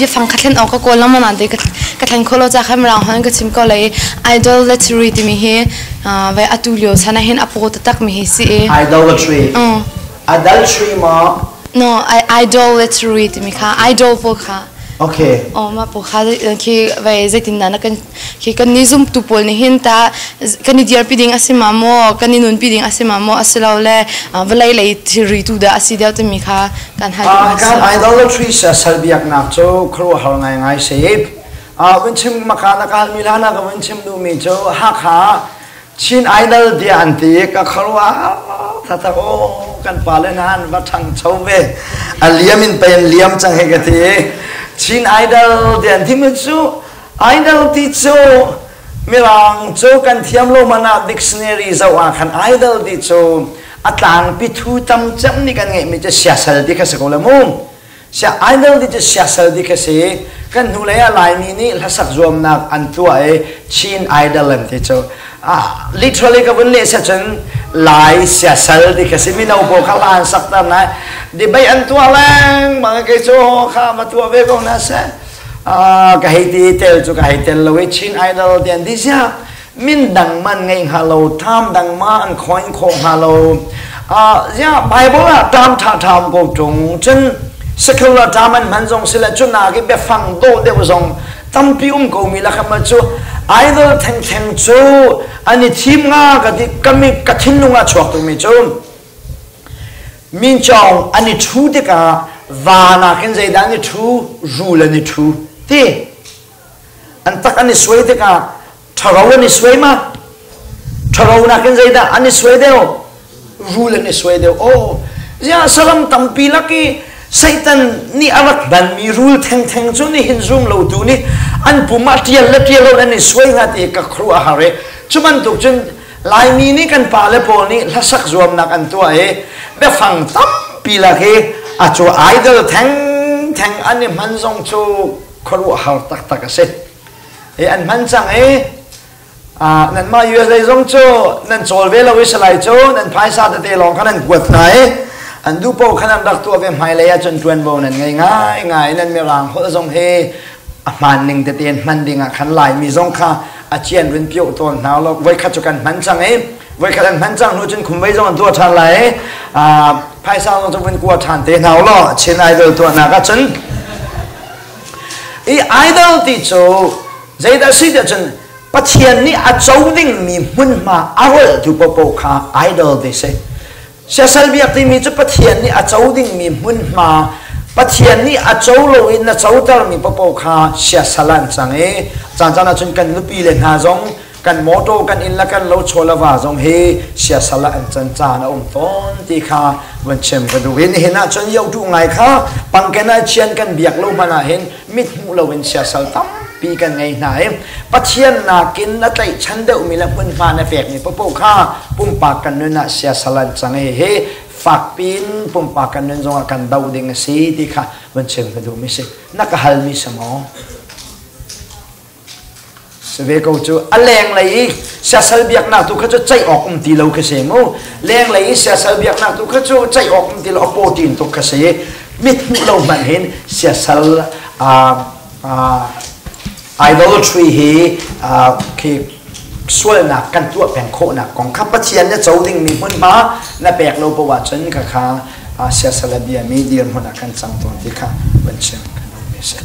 Biafang kha thlen awk ka kawl lengmang nain ka thlen khawh lo caah khan Mirang holh in ka chim ko lai. Idolatry timi hi vai atu lio chan ah hin a paw taktak mi hi si i. Idolatry. Adultery maw? No, idolatry timi kha idol pawl kha. Okay. Oh, mah pawl kha khi vai zeitindah na kan khi kan ni zumtu pawl nih hin ta kan i dirpi ding a si ma maw kan i nunpi ding a si ma maw asilole vawlei lei thilri tu dah a si deuh timi kha kan hal duh. Kan idolatry siasal biaknak cu khuaruahhar ngaingai si. Vun chim maka na kal mi hlan ah ka vun chim duhmi cu Hakha Chin Idol tiah an ti ka khuaruah thatak o kan pale hna an va ṭhangcho ve a liam in pei an liam cang he ka ti. Chin Idol tiah an ti mi cu Idol ti cu Mirang cu kan thiam lo hmanh ah dictionary zoh ah khan idol ti cu a tlangpi thu tam cem nih kan ngeihmi cu siasal ti kha si ko le mu. Sia idol ti cu siasal ti kha si. Kan hnulei ah Laimi nih hlasak zuamnak an tuah i Chin Idol an ti cu. Ah, literally ka vun leh se cun Lai siasal ti kha si. Mino pawl kha hla an sakter na debate an tuah lengmang kei cu kha va tuah ve ko na seh. Ka hei ti tel cu ka hei tel lo i Chin Idol ti an ti sia min dang man ngei hnga lo tham dang ma an khoin khawh hnga lo zia Bible ah tam tha tham ko tung cun secular tam an hman zong sile cu na ki biafang dawh deuh zong tampi um ko mi la kha ma cu idol theng theng cu an i thim nga ka ti kami ka thinlung ah chuak tu mi cu Mincawng an i ṭhu tikah va nakin zeidah an i ṭhu? Rul an i ṭhu. Ti. An tak an i suai tikah ṭharo an i suai ma? Ṭharo nakin zeidah an i suai deuh? Rul an i suai deuh. Aw, ziah saram tampi lak i Satan nih a rak danmi rul thengtheng cu nihin zum lotu nih an pum ah ṭial le ṭial lo an i suai hnga ti ka khuaruah a har i cu bantuk cun Laimi nih kan pale pawl nih hlasak zuamnak an tuah i biafang tampi lak i a cu idol thengtheng an i hman zong cu khuaruahhar taktak a si. I an hman cang i nanmah USA zong cu nan cawl ve lo i salai cu nan phaisa tete lawng khan an kuat hna i an duh paoh khan an rak tuah ve hmailei ah cun ṭuanvo nan ngei ngaingai nan mirang holh zong hi a hmaan ning tete in hman ding ah khan Laimi zong kha a cian run pioh tawn hna lo voikhat cu kan hman cang i voikhat an hman cang hnu cun khumvei zong an tuah ṭhan lai i phaisa zong cu vun kua ṭhan te hna law Chin Idol tuahnak ah cun i idol ti cu zeidah si tiah cun Pathian nih a co dingmi hmunhma a rolhtu paohpaoh kha idol ti si. Siasal biak timi cu Pathian nih a co dingmi hmunhma, Pathian nih a co loin na cotermi paohpaoh kha siasal ah an cang i caan caan ahcun kan nupi le hna zong kan mawṭaw kan inn le kan lo chaw le va zong hi siasal ah an can caan a um tawn ti kha van chim ka duh. Hi nihin ahcun yohtu ngai kha pangken ah chian kan biak lo hmanh ah hin mit hmuh loin siasal tampi kan ngei hna i Pathian nakin na tlaihchan deuhmi le hmunhma na pekmi paohpaoh kha pumpak kan nun ah siasal an cang i hi fakpiin pumpak kan nun zongah kan doh ding a si ti kha van chim ka duhmi si. Na ka halmi si maw? Si ve ko cu a lenglei i siasal biaknak tu kha cu ceih awk um ti lo khi si mu lenglei i siasal biaknak tu kha cu ceih awk um ti lo a pawṭin tuk kha si mit hmuh lo hmanh hin siasal idolatry hi khi sualnak kan tuah peng khawhnak kong kha Pathian na co dingmi hmunhma na pek lo poah ahcun kha kha siasal a biami dirhmun ah kan cang tawn ti kha van chim kan duhmi a si.